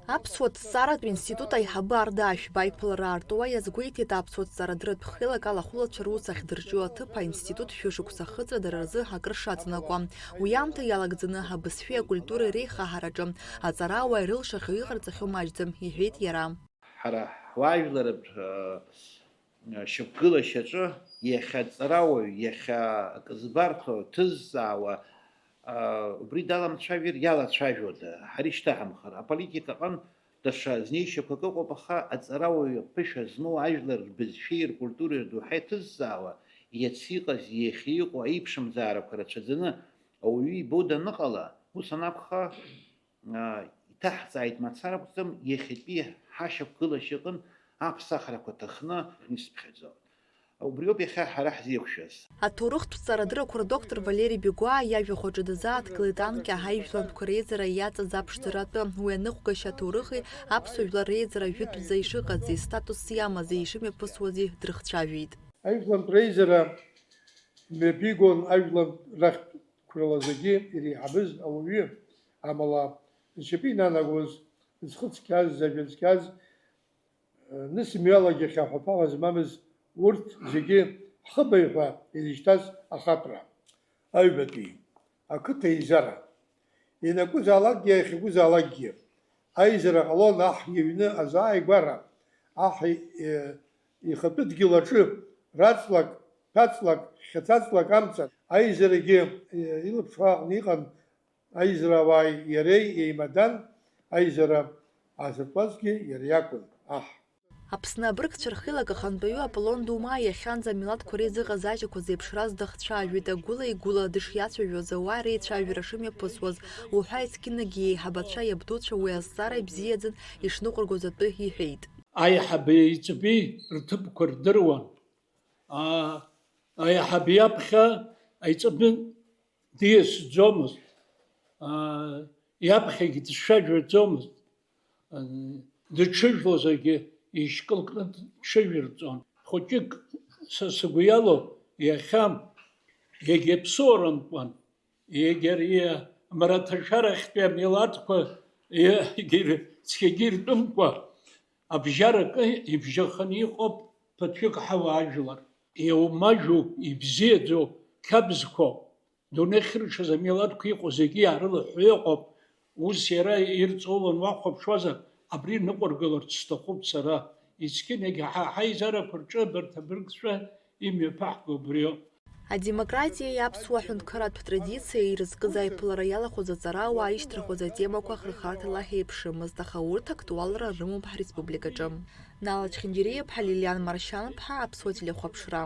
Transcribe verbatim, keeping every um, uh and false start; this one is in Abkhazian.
Аԥсуа ҭҵааратә институт аиҳабы Арда Ашәба иԥылара аартуа иазгәеиҭеит аԥсуа ҭҵаарадырратә хеилак алахәылацәа рус ахьдырҿио аҭыԥ аинститут шәышықәса ахыҵра дара рзы акыр шаҵанакуа. Уи аамҭа иалагӡаны абызшәеи акультуреи реихаҳараҿы аҵарауаа ирылшахьоу иҟарҵахьоу маҷӡам, иҳәеит иара. Ҳара ҳуаажәларратә, э, шьақәгылашьаҿы иахьа аҵарауаҩ, иахьа акы збарҭоу, ҭызҵаауа, э, убри даламцәажәар иалацәажәода, ҳара ишьҭаҳамхар. Аполитика аҟынтә даҽа знеишьақәак ыҟоуп, аха аҵарауаҩ аԥышәа змоу, ажәлар рбызшәеи ркультуреи рдоуҳа иҭызҵаауа, иацы иҟаз, иахьа иҟоу аиԥшымзаарақәа рацәаӡаны ауаҩы ибо даныҟала, ус анакәха, аа, иҭаҳҵааит мацара акәӡам, иахьатәи ҳашьақәгылашьа аҟынтә аԥсахрақәа ҭахны исыԥхьаӡо. Убриоуп иахьа ҳара ҳзеиқәшәаз. Аҭоурыхтә ҵарадыррақәа рдоктор Валери Бигәаа иажәахә аҿы дазааҭгылеит анкьа ҳаижәлантәқәа реизара иаҵаз аԥшӡаратәы. Уи аныҟәгашьа аҭоурыхи аԥсуа жәлар реизара жәытәӡа ишыҟази, статус иамази, ишымҩаԥысуази дрыхцәажәеит. Аижәлантә реизара мҩаԥигон ажәлантә рахьтә қәрала зегьы иреиҳабыз ауаҩы, амала зшьапы инанагоз, зхы цқьаз, зажәа цқьаз, нысымҩалагьы хьаҳәа-ԥаҳәа змамыз урҭ зегьы ҳхыбаҩ ҳәа изышьҭаз ахаԥра, аҩбатәи, ақыҭа еизара. Ианакәызаалакгьы, иахьакәызаалакгьы, аизара ҟалон аҳ иҩны азааигәара, аҳ и-, ихатәы дгьыл аҿы, раҵлак, ԥаҵлак, хьаҵаҵлак амца, аизарагьы, илаԥш аҟны иҟан, аизарауааи иареи еимадан, аизара аазыртуазгьы иара иакәын, аҳ. Аԥсны абыргцәа рхеилак ахантәаҩы Аполлон Думаа иахьанӡа амилаҭқәа реизыҟазаашьақәа зеиԥшраз дахцәажәеит, агәыла-игәыла дышиацәажәоз, ауаа реицәажәара шымҩаԥысуаз, уҳәа есқьынагьы иеиҳабацәа иабдуцәа уи азҵаара ибзиаӡан ишныҟәыргоз атәы иҳәеит. Аиҳабеи аиҵбеи рҭыԥқәа рдыруан. Аа, аиҳаб иаԥхьа аиҵбы диасӡомызт, аа, иаԥхьагь дцәажәаӡомызт. Дыҽыжәлозаргьы ишькылкны дҽыжәырҵон. Хәыҷык са сгәы иалоу иахьа егьа ԥсуарамкәан, егьа ари амраҭашәарахьтәи амилаҭқәа егьа цқьагьы иртәымкәа, абжьаракы ибжьаханы иҟоуп ԥыҭҩык ҳауаажәлар. Иумажәу, ибзиаӡоу қьабзқәоуп. Дунеи ахьыршаз амилаҭқәа иҟоу зегьы иаарылыҳәҳәо иҟоуп. Ус иара ирҵаулан уахәаԥшуазар, абри ныҟәыргаларц сҭахуп сара. Есқьынагь ҳа ҳаизарақәа рҿы абарҭ абыргцәа имҩаԥаҳго убриоуп. Адемократиеи аԥсуа ҳәынҭқарратә традициеи ирызкыз аиԥылара иалахәыз аҵарауаа ишьҭырхуаз атемақәа хырхарҭала ҳеиԥшымызт, аха урҭ актуалра рымоуп ҳреспубликаҿы. Нала Чхиндириа-ԥҳа, Лилиан Маршьан-ԥҳа, Аԥсуа телехәаԥшра.